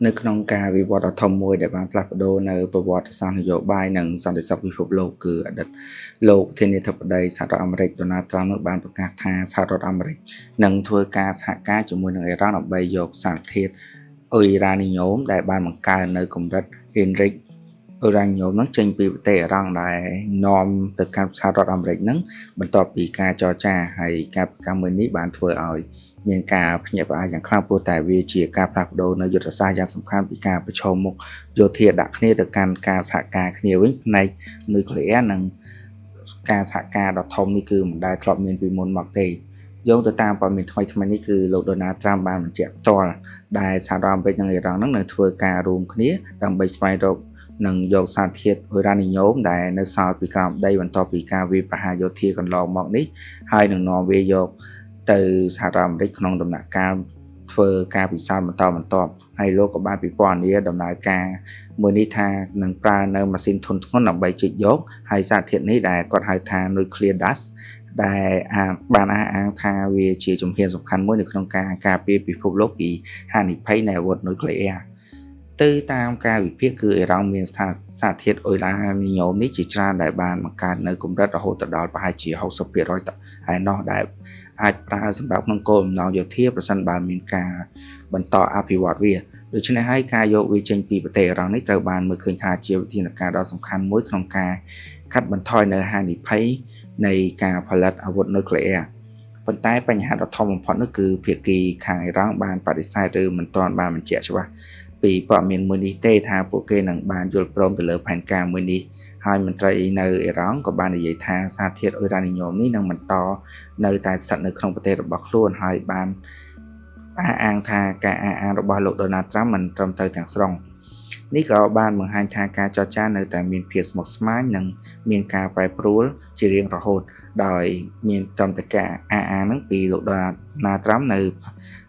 នៅក្នុងការវិវត្តដ៏ធំមួយដែលបានផ្លាស់ប្ដូរនៅប្រវត្តិសាស្ត្រនយោបាយនិងសន្តិសុខពិភពលោកគឺអតីតលោកប្រធានាធិបតីសហរដ្ឋអាមេរិកដូណាល់ត្រាំនោះបានប្រកាសថាសហរដ្ឋអាមេរិកនឹងធ្វើការសហការជាមួយនឹងអ៊ីរ៉ង់ដើម្បីយកសារធាតុអ៊ុយរ៉ានីញ៉ូមដែលបានបង្កើននៅកម្រិត enriched អ៊ុយរ៉ានីញ៉ូមនោះចេញពីប្រទេសអ៊ីរ៉ង់ដែលនាំទៅកាន់សហរដ្ឋអាមេរិកហ្នឹងបន្ទាប់ពីការចរចាហើយការប្រកាសមួយនេះបានធ្វើឲ្យមានការភ្ញាក់ផ្អើលយ៉ាងខ្លាំងព្រោះតែវាជាការផ្លាស់ប្ដូរនៅយុទ្ធសាស្ត្រយ៉ាងសំខាន់ពីការប្រឈមមុខយោធាដាក់គ្នាទៅកាន់ការសហការគ្នាវិញផ្នែកនុយក្លេអ៊ែរនិងការសហការដ៏ធំនេះគឺមិនដែលធ្លាប់មានពីមុនមកទេយោងទៅតាមព័ត៌មានថ្មីៗនេះគឺលោកដូណាល់ត្រាំបានបញ្ជាក់ផ្ទាល់ដែលសហរដ្ឋអាមេរិកនិងអ៊ីរ៉ង់នឹងនឹងធ្វើការរួមគ្នាដើម្បីស្វែងរកនិងយកសារធាតុអ៊ុយរ៉ានីញ៉ូមដែលនៅសល់ពីក្រោមដីបន្ទាប់ពីការវាយប្រហារយោធាកន្លងមកនេះហើយនឹងនាំវាយកទៅសហរដ្ឋអាមេរិកក្នុងដំណាក់កាលធ្វើការពិសោធន៍បន្តបន្ទាប់ហើយលោកក៏បានពិពណ៌នាដំណើរការមួយនេះថានឹងប្រើនៅម៉ាស៊ីនធុនធ្ងន់ដើម្បីជីកយកហើយសារធាតុនេះដែលគាត់ហៅថា nuclear dust ដែលបានអះអាងថាវាជាជំហានសំខាន់មួយនៅក្នុងការការពារពិភពលោកពីហានិភ័យនៃអាវុធនុយក្លេអ៊ែរទៅតាមការវិភាគគឺអ៊ីរ៉ង់មានស្ថាសារធាតុអ៊ុយរ៉ានីញ៉ូមនេះជាច្រើនដែលបានបង្កើតនៅកម្រិតរហូតដល់ប្រហែលជា60%ហើយនោះដែលអាចប្រើសម្រាប់ក្នុងគោលបំណងយោធាប្រសិនបើមានការបន្តអភិវឌ្ឍវាដូច្នេះហើយការយកវាចេញពីប្រទេសអ៊ីរ៉ង់នេះត្រូវបានមើលឃើញថាជាវិធានការដ៏សំខាន់មួយក្នុងការកាត់បន្ថយនៅហានិភ័យនៃការផលិតអាវុធនុយក្លេអ៊ែរប៉ុន្តែបញ្ហាដ៏ធំបំផុតនោះគឺភាគីខាងអ៊ីរ៉ង់បានបដិសេធឬមិនទាន់បានបញ្ជាក់ច្បាស់ពីព័ត៌មានមួយនេះទេថាពួកគេនឹងបានយល់ព្រមទៅលើផែនការមួយនេះហើយមន្ត្រីនៅអ៊ីរ៉ង់ក៏បាននិយាយថាសារធាតុអ៊ុយរ៉ានីញ៉ូមនេះនឹងបន្តនៅតែស្ថិតនៅក្នុងប្រទេសរបស់ខ្លួនហើយបានអះអាងថាការអះអាងរបស់លោកដូណាល់ត្រាំមិនត្រឹមត្រូវទាំងស្រុងនេះក៏បានបង្ហាញថាការចរចានៅតែមានភាពស្មុគស្មាញនិងមានការប្រែប្រួលជារៀងរហូតដោយមានត្រឹមតែការអះអាងហ្នឹងពីលោកដូណាល់ត្រាំនៅ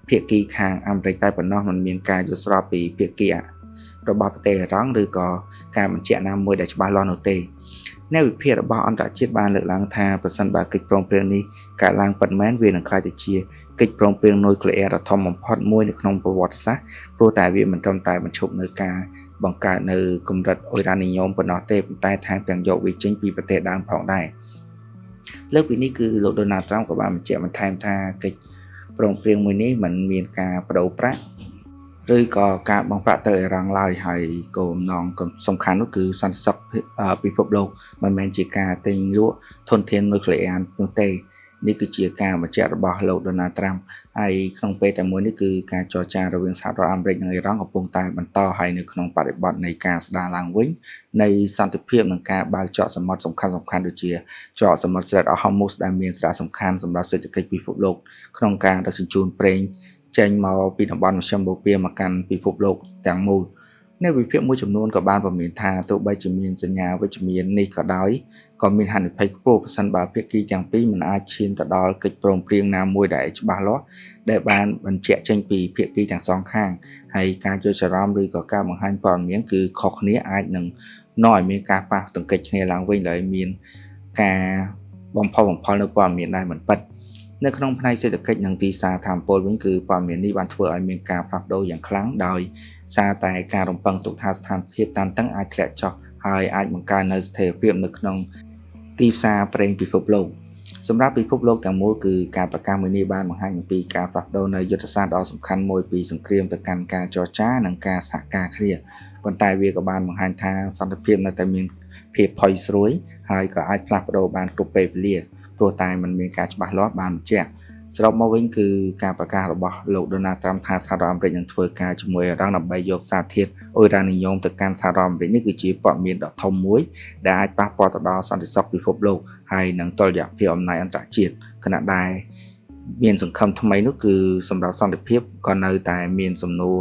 ភាគីខាងអាមេរិកតែប៉ុណ្ណោះมันមានការយល់ស្របពីភាគីរបស់ប្រទេសអ៊ីរ៉ង់ឬក៏ការបញ្ជាក់ណាមួយដែលច្បាស់លាស់នោះទេអ្នកវិភាគរបស់អន្តរជាតិបានលើកឡើងថាប្រសិនបើកិច្ចព្រមព្រៀងនេះកើតឡើងពិតមែនវានឹងក្លាយទៅជាកិច្ចព្រមព្រៀងនុយក្លេអ៊ែរដ៏ធំបំផុតមួយនៅក្នុងប្រវត្តិសាស្ត្រព្រោះតែវាមិនត្រឹមតែបញ្ឈប់នៅការបង្កើតនៅកម្រិតអ៊ុយរ៉ានីញ៉ូមប៉ុណ្ណោះទេប៉ុន្តែថែមទាំងយកវាចេញពីប្រទេសដើមផងដែរលើកពីនេះគឺលោកដូណាល់ត្រាំក៏បានបញ្ជាក់បន្ថែមថាកិច្ចព្រមព្រៀងមួយនេះមិនមានការបដូរប្រាក់ឬក៏ការបង់ប្រាក់ទៅអ៊ីរ៉ង់ឡើយហើយគោលបំណងសំខាន់នោះគឺសន្តិសុខពិភពលោកមិនមែនជាការទិញលក់ធនធាននុយក្លេអ៊ែរនោះទេនេះគឺជាការបញ្ជាក់របស់លោកដូណាល់ត្រាំហើយក្នុងពេលតែមួយនេះគឺការចរចារវាងសហរដ្ឋអាមេរិកនិងអ៊ីរ៉ង់កំពុងតែបន្តហើយនៅក្នុងបរិបទនៃការស្ដារឡើងវិញនៃសន្តិភាពនិងការបើកច្រកសមុទ្រសំខាន់ៗដូចជាច្រកសមុទ្រ Strait of Hormuz ដែលមានសារៈសំខាន់សម្រាប់សេដ្ឋកិច្ចពិភពលោកក្នុងការដឹកជញ្ជូនប្រេងចេញមកពីតំបន់មធ្យមបូព៌ាមកកាន់ពិភពលោកទាំងមូលអ្នកវិភាគមួយចំនួនក៏បានព្រមានថាទោះបីជាមានសញ្ញាវិជ្ជមាននេះក៏ដោយក៏មានហានិភ័យខ្ពស់ប្រសិនបើភាគីទាំងពីរមិនអាចឈានទៅដល់កិច្ចព្រមព្រៀងណាមួយដែលច្បាស់លាស់ដែលបានបញ្ជាក់ចេញពីភាគីទាំងសងខាងហើយការយល់ច្រឡំឬក៏ការបង្ហាញព័ត៌មានគឺខុសគ្នាអាចនឹងនាំឲ្យមានការប៉ះទង្គិចគ្នាឡើងវិញដោយមានការបំផុសបំផុលនៅព័ត៌មានដែលមិនពិតនៅក្នុងផ្នែកសេដ្ឋកិច្ចនិងទីផ្សារថាមពលវិញគឺព័ត៌មាននេះបានធ្វើឲ្យមានការផ្លាស់ប្ដូរយ៉ាងខ្លាំងដោយសារតែការរំពឹងទុកថាស្ថានភាពតានតឹងអាចធ្លាក់ចុះហើយអាចបង្កើននូវស្ថិរភាពនៅក្នុងទីផ្សារប្រេងពិភពលោកសម្រាប់ពិភពលោកទាំងមូលគឺការប្រកាសមួយនេះបានបង្ហាញអំពីការផ្លាស់ប្ដូរនៃយុទ្ធសាស្ត្រដ៏សំខាន់មួយពីសង្គ្រាមទៅកាន់ការចរចានិងការសហការគ្នាប៉ុន្តែវាក៏បានបង្ហាញថាសន្តិភាពនៅតែមានភាពផុយស្រួយហើយក៏អាចផ្លាស់ប្ដូរបានគ្រប់ពេលវេលាព្រោះតែมันមានការច្បាស់លាស់បានបញ្ជាក់សរុបមកវិញគឺការប្រកាសរបស់លោកដូណាល់ត្រាំថាសហរដ្ឋអាមេរិកនឹងធ្វើការជាមួយអ៊ីរ៉ង់ដើម្បីយកសារធាតុអ៊ុយរ៉ានីញ៉ូមទៅកាន់សហរដ្ឋអាមេរិកនេះគឺជាព័ត៌មានដ៏ធំមួយដែលអាចប៉ះពាល់ទៅដល់សន្តិសុខពិភពលោកហើយនិងតុល្យភាពអំណាចអន្តរជាតិខណៈដែលមានសង្ឃឹមថ្មីនោះគឺសម្រាប់សន្តិភាពក៏នៅតែមានសំណួរ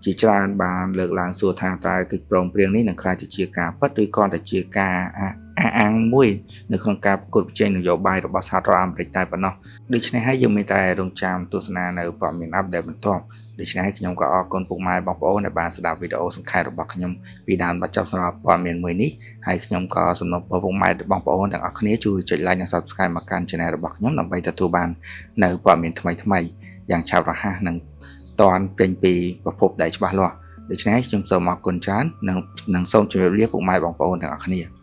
ជាច្រើនបានលើកឡើងសួរថាតើកិច្ចព្រមព្រៀងនេះនឹងក្លាយទៅជាការពិតឬគ្រាន់តែជាការអះអាងមួយនៅក្នុងការប្រកួតប្រជែងនយោបាយរបស់សហរដ្ឋអាមេរិកតែប៉ុណ្ណោះដូច្នេះហើយយើងមានតែរងចាំទស្សនានៅព័ត៌មាន update បន្ទាប់ដូច្នេះហើយខ្ញុំក៏អរគុណពុកម៉ែបងប្អូនដែលបានស្ដាប់វីដេអូសង្ខេបរបស់ខ្ញុំពីដើមដល់ចប់សម្រាប់ព័ត៌មានមួយនេះហើយខ្ញុំក៏សំណូមពរពុកម៉ែបងប្អូនទាំងអស់គ្នាជួយចុច like និង Subscribe មកកាន់ Channel របស់ខ្ញុំដើម្បីទទួលបាននៅព័ត៌មានថ្មីៗយ៉ាងឆាប់រហ័សនិងទាន់ពេញពីប្រភពដែលច្បាស់លាស់។ ដូច្នេះខ្ញុំសូមអរគុណច្រើននិងនិងសូមជម្រាបលាពុកម៉ែបងប្អូនទាំងអស់គ្នា។